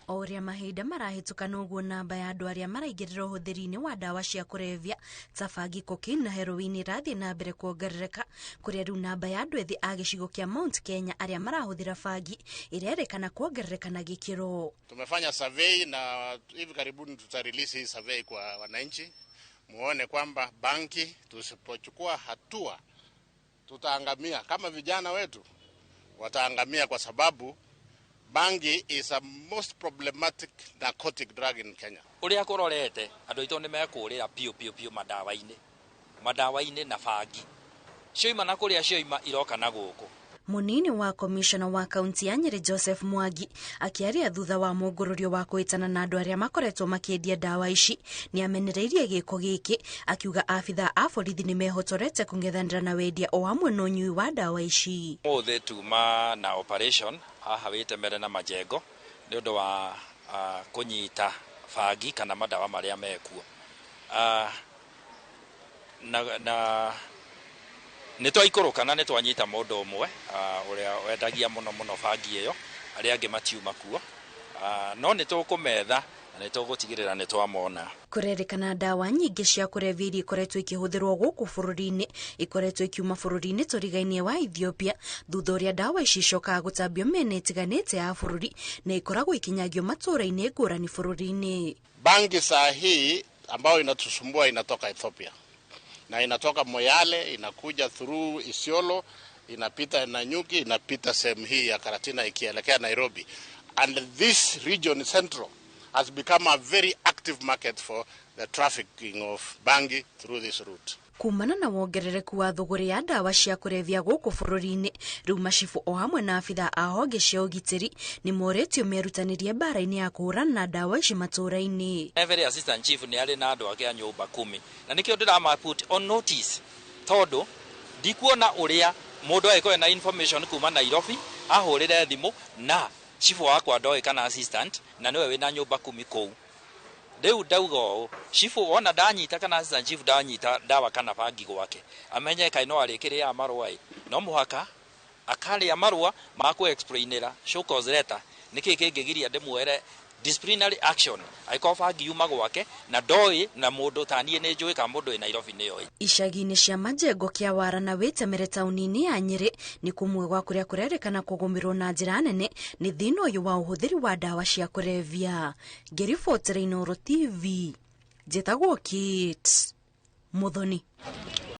O ũrĩa mahinda marahĩtũka, noguo namba ya andũ arĩa maraingĩrĩra ũhũthĩri-inĩ wa ndawa cia kũrebia ta bangi, cocaine na heroin ĩrathiĩ na mbere kuongerereka, kũrĩa rĩu namba ya andũ ethĩ a gĩcigo kĩa Mount Kenya arĩa marahũthĩra bangi ĩrerĩkana kuongerereka na gĩkĩro. Tumefanya survey na hivi karibuni tutarelease hii survey kwa wananchi, muone kwamba bangi, tusipochukua hatua tutaangamia. Kama vijana wetu wataangamia, kwa sababu bangi is a most problematic narcotic drug in Kenya. Ũrĩa kũrorete, andũ aitũ nĩ mekũrĩra piũ piũ piũ madawa-inĩ na bangi cioima na kũrĩa cioima iroka na gũkũ. Munini wa komishona wa kaunti ya Nyeri, Joseph Mwangi, akiaria thutha wa mũngũrũrio wa kũhĩtana na andũ arĩa makoretwo makĩendia ndawa ici, nĩ amenereirie gĩko gĩkĩ, akiuga abithaa a borithi nĩ mehotorete kũng'ethanĩra na wendia o hamwe na ũnyui wa ndawa ici. Ũmũthĩ tuma na operation haha Wĩtemere na Majengo nĩ ũndũ wa kũnyita bangi kana madawa marĩa mekuo, na nĩ twaikũrũka na nĩ twanyita mũndũ ũmwe ũrĩa wendagia mũno mũno bangi ĩyo. Arĩa angĩ matiuma kuo, no nĩ tũkũmetha na nĩ tũgũtigĩrĩra nĩ twamona. Kũrerĩkana ndawa nyingĩ cia kũrebia iria ikoretwo ikĩhũthĩrwo gũkũ bũrũri-inĩ ikoretwo ikiuma bũrũri-inĩ tũrigainie wa Ethiopia, thutha ũrĩa ndawa ici icokaga gũtambio mĩena ĩtiganĩte ya bũrũri na ikoragwo ikinyagio matũũra-inĩ ngũrani bũrũri-inĩ. Bangi saa hii ambayo inatusumbua inatoka Ethiopia na inatoka Moyale, inakuja through Isiolo, inapita Nanyuki, inapita sehemu hii ya Karatina ikielekea Nairobi. And this region central has become a very active market for the trafficking of bangi through this route. Kumana na wongerereku wa thũgũrĩ ya ndawa cia kũrebia gũkũ bũrũri-inĩ, rĩu macibũ o hamwe na abithaa a honge cia ũgitĩri nĩ morĩtio merutanĩrie mbara-inĩ ya kũhũrana na ndawa ici matũũra-inĩ. Every assistant chief nĩ arĩ na andũ ake a nyũmba kumi, na nĩkĩo ndĩrama put on notice, tondũ ndikuona ũrĩa mũndũ angĩkorwo na information kuma Nairobi ahũrĩre thimũ na chifu wakwa ndoĩ kana assistant, na nĩwe wĩna nyũmba kumi kũu. Rĩu ndauga ũũ, chifu wona ndanyita kana assistant chief ndanyita ndawa kana bangi gwake, amenye kaĩ no arĩkĩrĩaga marũa ĩ, no mũhaka akarĩa marũa ma kũ explainĩra, show cause letter, nĩkĩ kĩngĩgiria ndĩmwere disciplinary action angĩkorwo bangi yuma gwake na ndoĩ, na mũndũ ta niĩ nĩ njũĩ kana mũndũ wĩ Nairobi nĩoĩ. Icagi-inĩ cia Majengo, Kĩawara na Wĩtemere taũni-inĩ ya Nyĩrĩ nĩ kũmwe gwa kũrĩa kũrerĩkana kũgũmĩrwo na njĩra nene nĩ thĩna ũyũ wa ũhũthĩri wa ndawa cia kũrebia. Ngĩribotera Inooro TV, njĩtagwo Kate Muthoni.